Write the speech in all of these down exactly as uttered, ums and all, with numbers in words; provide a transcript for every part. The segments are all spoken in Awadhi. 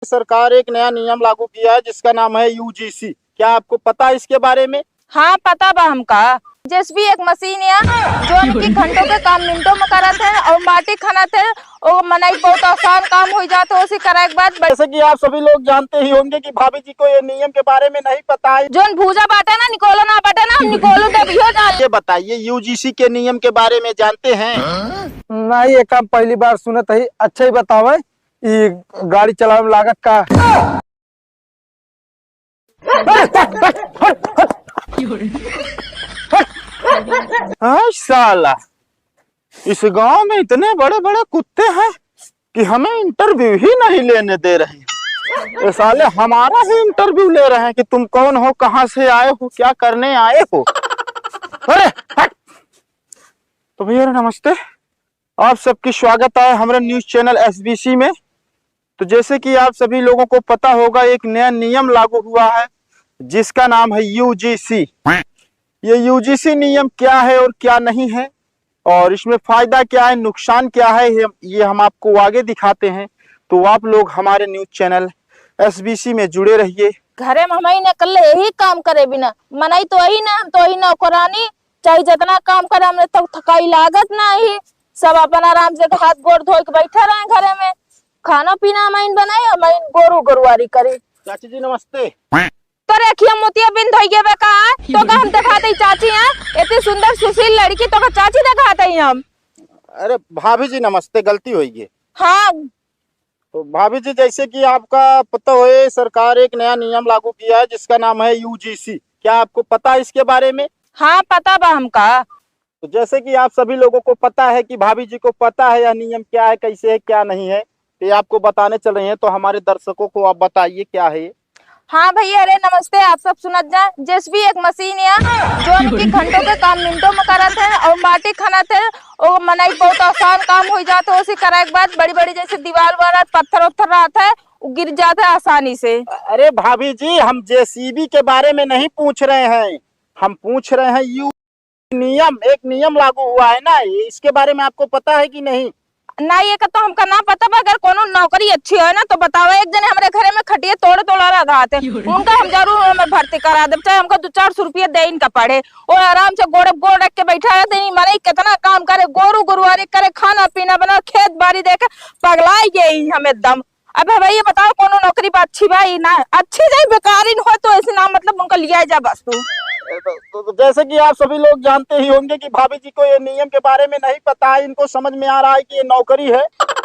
सरकार एक नया नियम लागू किया है जिसका नाम है यूजीसी। क्या आपको पता है इसके बारे में? हाँ, पता बा हमका। जेसीबी एक मशीन है, जौन कि घंटों के काम मिनटों में करत है और माटी खनत है। ओ मनई बहुत आसान काम हो जात है, उसे करे के बाद ब- जैसे कि आप सभी लोग जानते ही होंगे कि भाभी जी को ये नियम के बारे में नहीं पता है। जौन भूजा बाटे ना, निकोलो ना बाटे ना, हम निकोलो देबियो जान। ये बताइए, यूजीसी के नियम के बारे में जानते हैं? नहीं, ये काम पहली बार सुनत ही। अच्छा ही बतावे, ई गाड़ी चलावे में लागत का? अरे, हट, हट, हट, हट। हाँ, साला, इस गांव में इतने बड़े-बड़े कुत्ते हैं कि हमें इंटरव्यू ही नहीं लेने दे रहे हैं। ये साले हमारा ही इंटरव्यू ले रहे हैं कि तुम कौन हो, कहाँ से आए हो, क्या करने आए हो। अरे, हट। तो भैया, नमस्ते। आप सबकी स्वागत है हमारे न्यूज़ चैनल एसबीसी में। तो जैसे कि आप सभी लोगों को पता होगा, एक नया नियम लागू हुआ है जिसका नाम है यूजीसी। ये यूजीसी नियम क्या है और क्या नहीं है और इसमें फ़ायदा क्या है, नुकसान क्या है, ये, ये हम आपको आगे दिखाते हैं। तो आप लोग हमारे न्यूज़ चैनल एसबीसी में जुड़े रहिए। घरे में हमई ने कल्ले यही काम करे बिना, मनई तो ही ना, हम तो ही नौकरानी, चाहे जितना काम करे, हमरे तो थकाई लागत नाही। सब अपन आराम से हाथ गोड़ धोए के बैठे रहे घरे में, खाना पीना हमइन बनाए, हमइन गोरू गोरुआरी करे। चाची जी, नमस्ते। तोरे अखिया मोतिया बिंद होई गए बा का? तो का हम दिखाते ही चाची हैं? इतनी सुंदर सुशील लड़की तो का चाची दिखाते ही हम? अरे भाभी जी, नमस्ते, गलती होई गई। हाँ। तो भाभी जी, जैसे कि आपका पता होए, सरकार एक नया नियम लागू किया है जिसका नाम है यूजीसी। क्या आपको पता है इसके बारे में? हाँ, पता बा हमका। तो जैसे कि आप सभी लोगों को पता है कि भाभी जी को पता है यह नियम क्या है, कैसे है, क्या नहीं है, तो ये आपको बताने चल रही हैं। तो हमारे दर्शकों को आप बताइए, क्या है ये? हाँ भैया, अरे नमस्ते, आप सब सुनत जा। जेसीबी एक मशीन है, जौन कि घंटों के काम मिनटों में करत है और माटी खनत है। ओ मनई बहुत आसान काम हो जात है, उसे करे के बाद बड़ी बड़ी जैसे दीवार वार, पत्थर उत्थर रहत है, वो गिर जात है आसानी से। अरे भाभी जी, हम जेसीबी के बारे में नहीं पूछ रहे हैं, हम पूछ रहे हैं यू नियम, एक नियम लागू हुआ है ना, ये, इसके बारे में आपको पता है कि नहीं? ना, ये का तो हमका ना पता बा। अगर कोनो नौकरी अच्छी है ना तो बतावा। एक जने हमरे घरे में खटिया तोड़े तोड़ा रहा था, उनका हम जरूर ओमे भर्ती करा देब, चाहे हमका दो चार सौ रुपया दे इनका पड़े। और आराम से गोड़े पे गोड़ रख के बैठा रहते हैं, मने कितना काम करे, गोरू गोरुआरी करे, खाना पीना बना, खेत बाड़ी देखे, पगलाई गई हम एकदम। अब भाई ये बताओ, कोनो नौकरी बा अच्छी बा? ई ना अच्छी जाई, बेकारिन हो तो ऐसे ना, मतलब उनका लिया जा बस तू। तो, तो, तो जैसे कि आप सभी लोग जानते ही होंगे कि भाभी जी को ये नियम के बारे में नहीं पता है, इनको समझ में आ रहा है कि ये नौकरी है।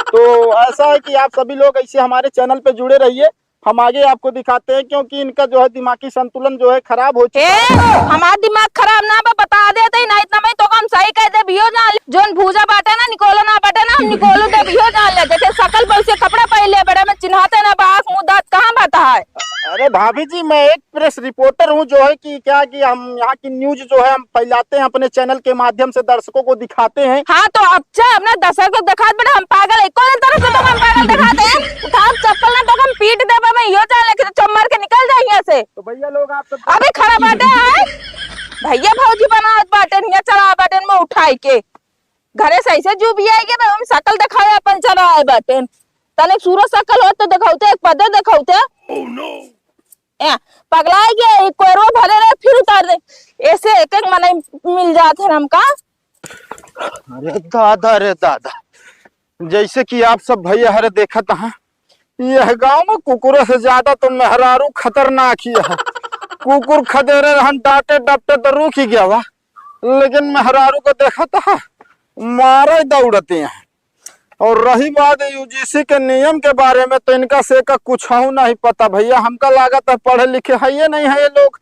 तो ऐसा है कि आप सभी लोग ऐसे हमारे चैनल पे जुड़े रहिए, हम आगे आपको दिखाते हैं, क्योंकि इनका जो है दिमागी संतुलन जो है खराब हो चुका ए, है। हमार दिमाग खराब ना बा, बता देते ही ना, इतना मैं तो हम सही कह दे बियो जान ले, जोन भूजा बाटे ना, निकोलो ना बाटे ना, हम निकोलो दे बियो जान ले। देखे सकल पर से कपड़ा पहन ले बड़े में चिन्हाते ना बा, आँख मुँह दाँत कहाँ बता है? अरे भाभी जी, मैं एक प्रेस रिपोर्टर हूँ, जो है कि क्या कि हम यहाँ की न्यूज जो है हम फैलाते हैं, अपने चैनल के माध्यम से दर्शकों को दिखाते हैं। हाँ, तो अच्छा, अपना दर्शक को दिखात बड़े हम पागल है, कौन तरह से तो हम पागल दिखाते हैं? उठा चप्पल ना तो हम पीट देबे, मैं यो जान लेके तो चम्मर के निकल जाए यहाँ से। तो भैया लोग आप सब अबे खड़ा बाटे है, भैया भौजी बनावत बाटे, हियाँ चला बाटे में उठाई के। घरे से ऐसे जू भी आई के हम शकल दिखाए अपन चला आए बाटे। तने सूरज शकल हो तो दिखाउते, एक पदे दिखाउते। ए, पगला गया, एक कोयरो भरे रहे, फिर उतार दे। ऐसे एक एक मनई मिल जात है हमका। अरे दादा, अरे दादा, जैसे कि आप सब भैया हरे देखत हैं, यह गांव में कुकुर से ज्यादा तो मेहरारू खतरनाक ही है। कुकुर खदेरे रहन, डांटे डपटे तो रुक ही गया बा, लेकिन मेहरारू को देखत है, मारे दौड़ते हैं। और रही बात यूजीसी के नियम के बारे में, तो इनका से का कुछ नहीं पता भैया। हमका लागत है पढ़े लिखे है ये नहीं है ये लोग।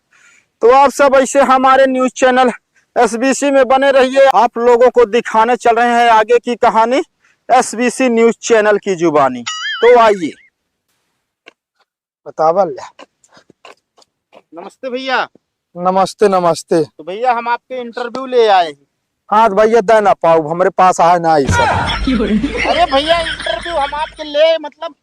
तो आप सब ऐसे हमारे न्यूज चैनल एसबीसी में बने रहिए। आप लोगों को दिखाने चल रहे हैं आगे की कहानी एसबीसी न्यूज चैनल की जुबानी। तो आइए। बतावल जा। नमस्ते भैया। नमस्ते, नमस्ते। तो भैया, हम आपके इंटरव्यू ले आए हैं। हाँ, तो भैया, दे ना पाउब, हमरे पास आए ना आई सब। अरे भैया, इंटरव्यू हम आपके ले, मतलब,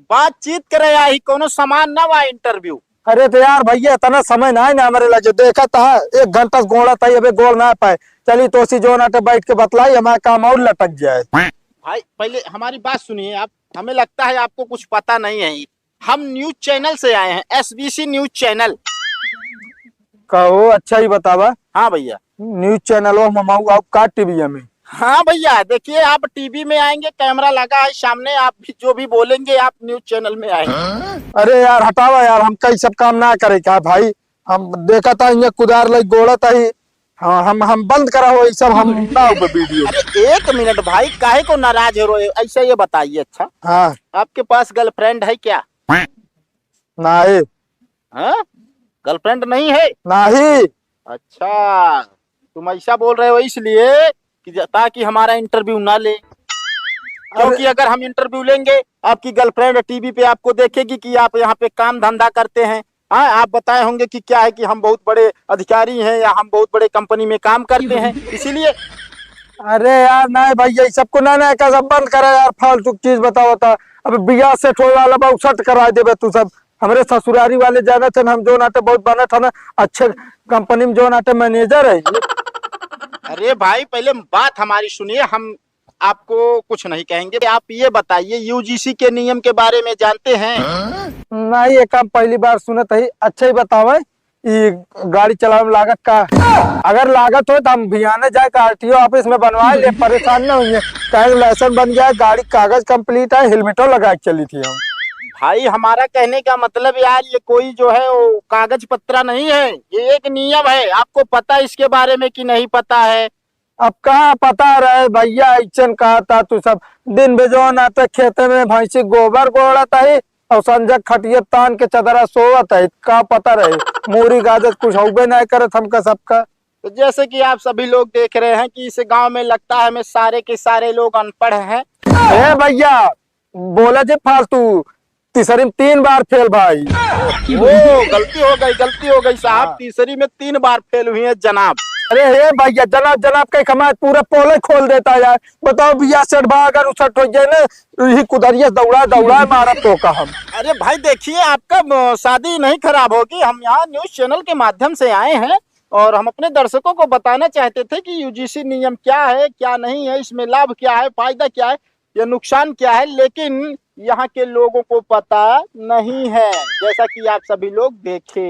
बातचीत करे आई, कोनो सामान ना बा इंटरव्यू। अरे तो यार भैया, इतना समय ना है ना हमरे लगे, देखत है, एक घंटा से गोड़त है, अबे गोड़ ना पाए। चली तो सी जो नाटे बैठ के बतलाई, हमारा काम और लटक जाए। भाई, पहले हमारी बात सुनिए आप, हमें लगता है आपको कुछ पता नहीं है। हम न्यूज चैनल से आए हैं, एसबीसी न्यूज चैनल। कहो, अच्छा ही बतावा। हाँ भैया। न्यूज चैनल हो, हम आऊ, आऊ का टीवी में? हाँ भैया, देखिए, आप टीवी में आएंगे, कैमरा लगा है सामने, आप भी जो भी बोलेंगे, आप न्यूज चैनल में आएंगे। अरे यार, हटावा यार, हमका ई सब काम ना करे का भाई। हम देखा था, इहाँ कुदार लई गोड़त ही। हाँ, हम, हम बंद करा हो, ई सब हम ना हो वीडियो। अरे, एक मिनट भाई, काहे को नाराज हो रहे हो? ऐसा ये बताइए, अच्छा, हाँ। आपके पास गर्लफ्रेंड है क्या? नहीं। हाँ? गर्लफ्रेंड नहीं है? नहीं। अच्छा, तुम ऐसा बोल रहे हो इसलिए कि ज-, ताकि हमारा इंटरव्यू ना ले। अरे क्योंकि अगर हम इंटरव्यू लेंगे, आपकी गर्लफ्रेंड टीवी पे आपको देखेगी कि आप यहाँ पे काम धंधा करते हैं। हाँ, आप बताए होंगे कि क्या है कि हम बहुत बड़े अधिकारी हैं या हम बहुत बड़े कंपनी में काम करते हैं, इसीलिए। अरे यार, नहीं भैया, ई सबको नहीं, नहीं, का सब बंद करा यार, फालतू की चीज बतावा था। अब बियाह सेट होए वाला बा, उ सेट कराए देबे तू सब। हमरे ससुरारी वाले जानत हन, हम जौन आटे बहुत बनत हन, अच्छे कंपनी में जौन आटे मैनेजर है। अरे भाई, पहले बात हमारी सुनिए, हम आपको कुछ नहीं कहेंगे। आप ये बताइए, यूजीसी के नियम के बारे में जानते हैं? नहीं, ये काम पहली बार सुनत ही। अच्छा ही बतावे, ई गाड़ी चलावे में लागत का? अगर लागत हो तो हम बिहाने जाए के आरटीओ ऑफिस में बनवा ले, परेशान न होइए। काहे लाइसेंस बन गया है, गाड़ी कागज कंप्लीट है, हेलमेटो लगा के चली थी हम। भाई, हमारा कहने का मतलब यार, ये कोई जो है वो कागज पत्रा नहीं है, ये एक नियम है। आपको पता है इसके बारे में कि नहीं पता है? अब का पता रहे भैया, ऐसन कहा था तू सब। दिन भे जौन आटे खेते में भैंसी गोबर गोड़त ही और संझा खटिया तान के चदरा सोवत ही, का पता रहे। मूरी गाजत कुछ हउबे नहीं करत हमका सबका। तो जैसे कि आप सभी लोग देख रहे हैं कि इस गांव में लगता है हमें सारे के सारे लोग अनपढ़ हैं। ए भैया, बोला जे फालतू, तीसरी में तीन बार फेल भाई। ओ, गलती हो गई, गलती हो गई साहब, हाँ। तीसरी में तीन बार फेल हुई है जनाब। अरे हे भैया, जनाब, जनाब कह के हमार पूरा पोल खोल देता यार। बताओ, बियाह सेट भा अगर उ सेट हो जाए ना, यही कुदरिया दौड़ा दौड़ा मारब तोका हम। अरे भाई, देखिए, आपका, अ, शादी नहीं खराब होगी। हम यहाँ न्यूज चैनल के माध्यम से आए हैं और हम अपने दर्शकों को बताना चाहते थे कि यूजीसी नियम क्या है, क्या नहीं है, इसमें लाभ क्या है, फायदा क्या है, या नुकसान क्या है, लेकिन यहाँ के लोगों को पता नहीं है, जैसा कि आप सभी लोग देखे।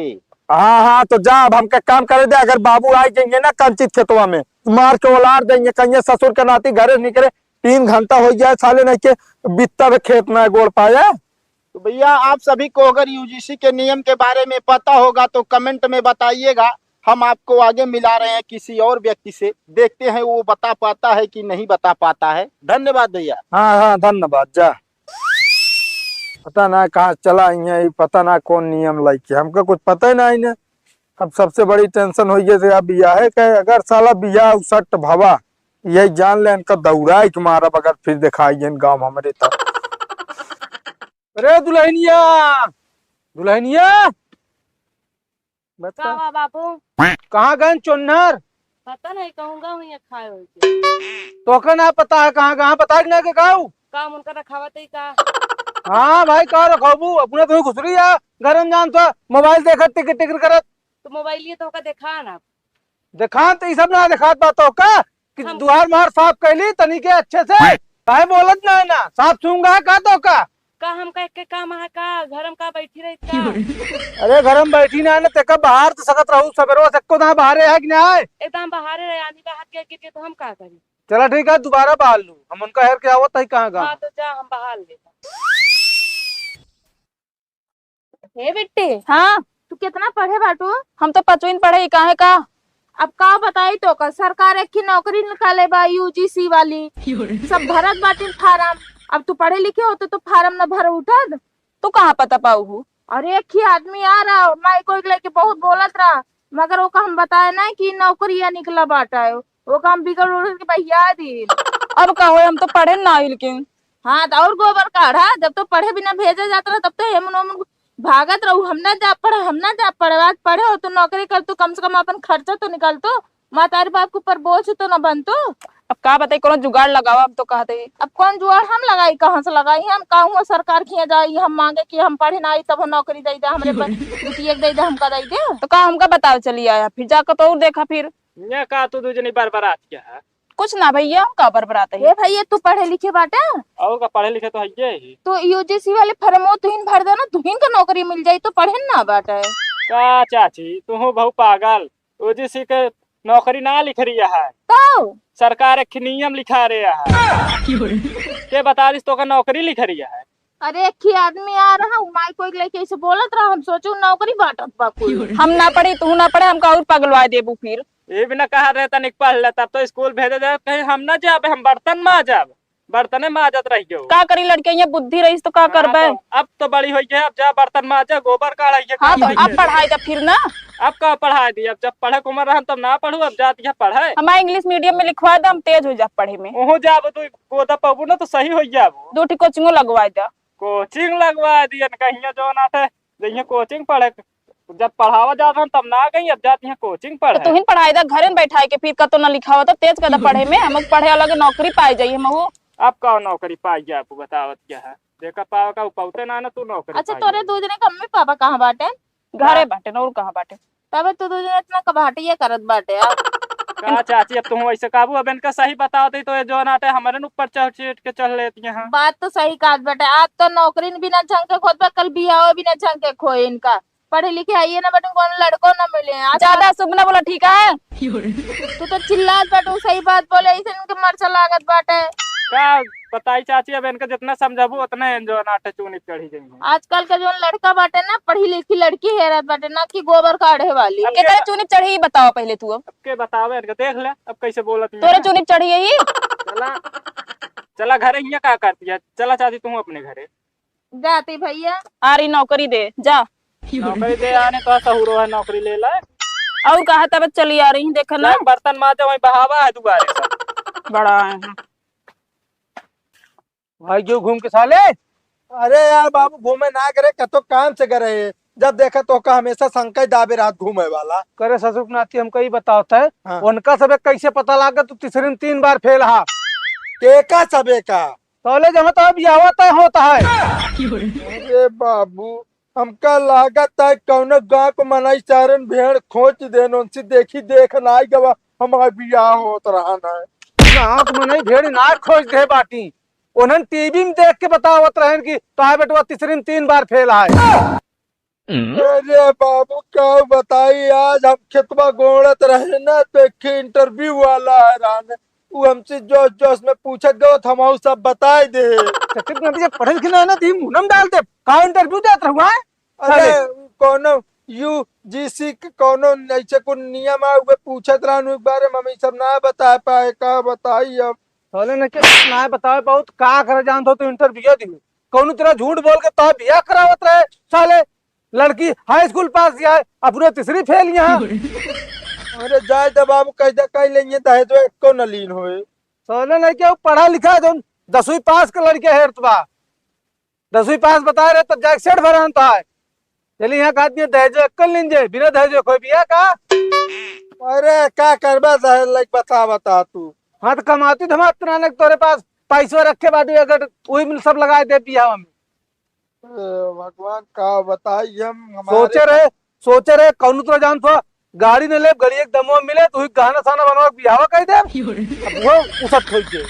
हाँ, हाँ, तो जा, अब हमका काम करे दे। अगर बाबू आ जाइए ना कंचित खेतवा में, तो मार के उलार देइए, कहिए ससुर के नाती घरे निकले, तीन घंटा हो गया है, साले नहीं के बित्ता पे खेत में गोड़ पाया। तो भैया, आप सभी को अगर यूजीसी के नियम के बारे में पता होगा तो कमेंट में बताइएगा, हम आपको आगे मिला रहे हैं किसी और व्यक्ति से, देखते हैं वो बता पाता है कि नहीं बता पाता है। धन्यवाद भैया। हाँ, हाँ, धन्यवाद। जा, पता ना कहाँ चला, इहाँ ई पता ना कौन नियम लाइके, हमका कुछ पता ही नहीं ने। अब सबसे बड़ी टेंशन हो गई, अब यह है कि अगर साला बियाह उ सेट भवा, यही जान ले, इनका दौड़ाई के मारब अगर फिर दिखाई गए गाँव हमरे तब। अरे दुल्हनिया, दुल्हनिया, बता। का बा बाबू? कहाँ गए चोन्नर? पता नहीं, कहूँ गए हुई खाए होई के। तोका ना पता है कहाँ गए, पता है कि ना के गाँव? काम उनका रखावत है का? हाँ भाई, का रखाबू? अपना तो घुसरी है, घर में जान तो मोबाइल देखत टिकर टिकर करत। तो मोबाइल ये तो का देखा ना। देखान त ई सब ना देखात बा तोहका कि हम दुआर मार साफ कैली तनी के अच्छे से? काहे बोलत ना है ना? साफ सूंघा है का तोहका? का हम कह के काम है का? घर में का बैठी रही का? अरे घर में बैठी ना है ना, तेका बाहर तो सकत रहू, सबेरवा से एको दाना बाहरे है कि ना है? एकदम बाहरे रहे, आनी बाहर के गिर के तो हम का करी? चला ठीक है, दोबारा बहाल लू, हम उनका हेर के आवत है कहाँ का। हाँ तो जा, हम बहाल ले। हे बिट्टी, हाँ। तू कितना पढ़े बाटू? हम तो पचवीं पढ़े ही, काहे का? अब का बताई तोका, सरकार एक ही नौकरी निकाले बा यूजीसी वाली। सब भरत बाटिन फार्म। अब तू पढ़े लिखे होते तो फार्म न भर उठत। तू कहाँ पता पाऊ हूँ? अरे एक ही आदमी आ रहा, माई को लेके बहुत बोलत रहा, मगर ओका हम बताए ना कि नौकरिया निकला बाटा है, ओका हम बिगड़ उड़ के बहिया दी। अब का होए, हम तो पढ़े ना ही लेकिन। हाँ, तो और गोबर काढ़ा, जब तो पढ़े बिना भेजा जात रहा, तब तो हेमन ओमन भागत रहू, "हम ना जा पढ़े, हम ना जा पढ़े।" आज पढ़े हो तो नौकरी कर, तो कम से कम अपन खर्चा तो निकाल तो, मातारी बाप के ऊपर बोझ तो न बन तो। अब का बताई, कोनो जुगाड़ लगावा, हम तो कहते ही। अब कौन जुगाड़ हम लगाई, कहाँ से लगाई? हम का हुआ सरकार खिया जाई, हम मांगे कि हम पढ़े ना आई, तब नौकरी दे दे हमरे पर, बिटिया के दे दे, हमका दे दे। तो का हमका बताओ, चली आया, फिर जाकर तो और देखा फिर। ये का तू दू जनी बरबरात क्या है? कुछ ना भइया, हम का बरबरात ही। ए भइया, तू पढ़े लिखे बाटे? और का, पढ़े लिखे तो हइये ही। तो यूजीसी वाले फॉर्मो तुहिन भर देना, तुहिन का नौकरी मिल जाई, तो पढ़े ना बाटे। का चाची, तू हो बहु पागल, यूजीसी के नौकरी ना लिख रही है। तो? सरकार एक नियम लिखा रही है। के बता दिस तो का नौकरी लिख रही है? अरे, एक ही आदमी आ रहा, उ माई कोई लेके ऐसे बोलत रहा, हम सोचू नौकरी बांटत बा कोई। हम ना पढ़ी, तू ना पढ़े, हमका और पगलवा देबू फिर। ये भी ना कहा रहे तनिक पढ़ ले, तब तो स्कूल भेजे जाए, कहीं हम ना जाबे, हम बर्तन माजब, बर्तने माजत रह गयो। का करी लड़के, ये बुद्धि रहीस तो का हाँ, करबे? तो अब तो बड़ी होई है, अब जा बर्तन माजा, गोबर काढ़ा, ये हाँ, काम तो है अब ये। पढ़ाई जा फिर ना। अब का पढ़ाई दी, अब जब पढ़े के उम्र रहन तब ना पढ़ू, अब जाती है पढ़े। हमारे इंग्लिश मीडियम में लिखवा दे, हम तेज हो जा पढ़े में। ओहो जाब तू गोदा पबू ना तो सही हो जाबू। दो ठी कोचिंगो लगवाए दे। कोचिंग लगवा दियन कहिया जौन आटे, जइया कोचिंग पढ़े, जब पढ़ावा जात रहन तब ना गई, अब जात यहाँ कोचिंग तो पढ़े। तुहिन पढ़ाई दा, घरे में बैठाए के, फिर कतो ना लिखावा, तो तेज कदा पढ़े में, हम पढ़े अलग नौकरी पाए जाइए, हम वो। अब का नौकरी पाई गया, आपको बतावत क्या है, देखा पावा का, उ पौते ना, ना तू नौकरी अच्छा, पाई तोरे गया। दो जने के मम्मी पापा कहाँ बाटे? घरे बाटे ना, और कहाँ बाटे? तबे तू दो जने इतना कबाटिया करत बाटे। अब का चाची, अब तुम ऐसे काबू, अब इनका सही बताओ दे तो ये जो नाटे हमारे न ऊपर चढ़ चढ़ के चढ़ लेती हैं। बात तो सही कहत बाटे, आज तो नौकरी बिना झंके खोत बा, कल बियाह बिना झंके खोए इनका। पढ़े लिखे आइए ना बटन, कौन लड़को ना मिले आज। ज्यादा शुभ ना बोला, ठीक है? तू तो चिल्लात बाटू, सही बात बोले, ऐसे इनके मरचा लागत बाटे। का बताई चाची, अब इनका जितना समझाबू उतना एन जो नाटे चूनी चढ़ी जाएंगे। आजकल के जो लड़का बाटे ना, पढ़ी लिखी लड़की हेरत बाटे ना कि गोबर काढ़े वाली। अब केकरे चूनी चढ़ी बताओ पहले तू। अब अब के बतावे इनका, देख ले अब कैसे बोलत ही तोरे है। चूनी चढ़ी यही। चला, चला घरे, यहाँ का करती है, चला चाची तू अपने घरे। जाती भैया। आ रही नौकरी दे, जा। नौकरी दे आने तो सहूरो है, नौकरी ले ले। और कहा तब चली आ रही, देखा ना। जा बर्तन माजे, वहीं बहावा है दुबारे से। बड़ा है। भाई जो घूम के साले। अरे यार बाबू, घूमे ना करे, कतो काम से करे। जब देखा तो का हमेशा संकई दाबे रात घूमे वाला। करे ससुर के नाती हमका ई बतावत है, हाँ। उनका सबे कैसे पता लागे तू तीसरे में तीन बार फेल हा? केका सबे का? कॉलेज में तो अब यह होता होता है। अरे बाबू, हमका लागत है कौनो गाँव को मनई चारन भेड़ खोज देन, उनसे देखी देख ना आई गवा हमार बियाह होत रहन है। गाँव को मनई भेड़ ना खोज दे बाटी, उन्हन टीवी में देख के बतावत रहन कि तोहार बेटवा तीसरी में तीन बार फेल आए। अरे बाबू, का बताई, आज हम खेतवा गोड़त रहे ना, तो एक इंटरव्यू वाला है रहने, उ हमसे जोश जोश में पूछत गयो, तो हम सब बताई दे। तो कितना दिया पढ़े लिखे ना, ना दी मुंह में डाल दे, का इंटरव्यू देत रहुआ है? अरे, साले। कौनो यूजीसी के कौनो ऐसे को नियम है, वे पूछत रहन, उ बारे में हम ई सब ना बता पाए, का बताई अब। साले ने के ना बताए, बहुत का करे जानत हो तू, इंटरव्यू दी, कौनो तरह झूठ बोल के तो बियाह करावत रहे साले। लड़की हाई स्कूल पास किया है, अब पूरे तीसरी फेल यहाँ। अरे जाए दे बाबू, कैसे कह लेंगे, दहेजो एको न लीन होए। सोने नहीं क्या पढ़ा लिखा है, तुम दसवीं पास के लड़के हेरत बा, दसवीं पास बता रहे तब जाके सेठ भरान था। चलिए यहाँ का आदमी दहेजो एको न लीन जे, बिना दहेजो कोई बिया का? अरे का करबा दहेज लाइक बता, बता तू। हाँ तो कमाती तो हम इतना ना तोरे पास पैसो रखे बाटी, अगर वही में सब लगा दे बियाह में। ए, भगवान का बताई हम, हमारे सोचे रहे, सोचे रहे कौनो तरह जान थो, गाड़ी न ले, गाड़ी एक दमवा मिले तो ही गहना साना बनवा के बियाहवा कर दे। अब वो उसत होई के।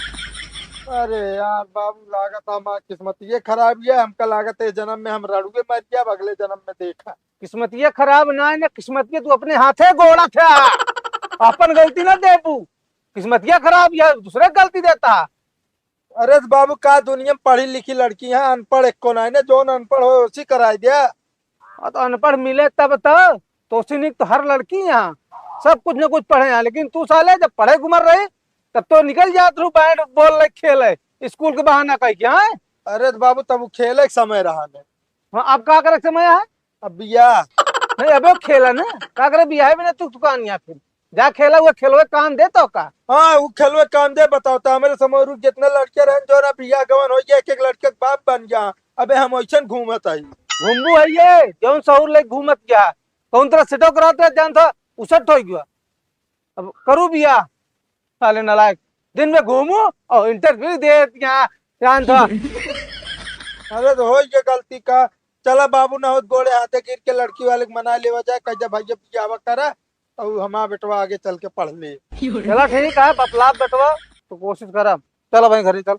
अरे यार बाबू, लागत हमार किस्मत ये खराब है, हमका लागत है जन्म में हम रड़ुए मर गया, अब अगले जन्म में देखा। किस्मतिया खराब ना है ना, किस्मतिया तू अपने हाथे गोड़ा था, अपन गलती ना देबू। किस्मतिया खराब या दूसरे गलती देता। अरे तो बाबू, का दुनिया में पढ़ी लिखी लड़की है, अनपढ़ एको ना है ना, जौन अनपढ़ हो उसी कराई दिया। आ तो अनपढ़ मिले तब तो, तो उसी निक तो हर लड़की यहाँ सब कुछ न कुछ पढ़े हैं, लेकिन तू साले जब पढ़े के उम्र रही तब तो निकल जात रहू, बैट बॉल ले खेले, स्कूल के बहाना कह के, हाँ? अरे तो बाबू, तब वो खेले के समय रहा ने। हाँ, अब का करे के समय है? अब बियाह। नहीं, अबे खेला ना, का करे बियाह में ना तू दुकान यहाँ फिर। जा खेला, वो खेलवे काम दे तो का? हाँ, वो खेलवे काम दे, बताओ तो हमारे समय रुक जितना लड़के रहन जो ना बियाह गवन हो गया, एक एक लड़के के बाप बन गया। अबे हम वैसन घूमत आई। घूमबू है ये, जौन सहूर ले घूमत गया। कौन तरह सेटो करात रहे जान था, उसट हो गया। अब करू बियाह, साले नालायक। दिन में घूमू और इंटरव्यू दे यहाँ जान था। अरे तो हो ये गलती का, चला बाबू ना होत गोड़े हाथे गिर के लड़की वाले के मना लेवा जाए, कह जा भैया बियाह करा। और हमार बेटवा आगे चल के पढ़ ले। चला ठीक है, बतलाब बेटवा, तो कोशिश करब। चल भाई घरे चल।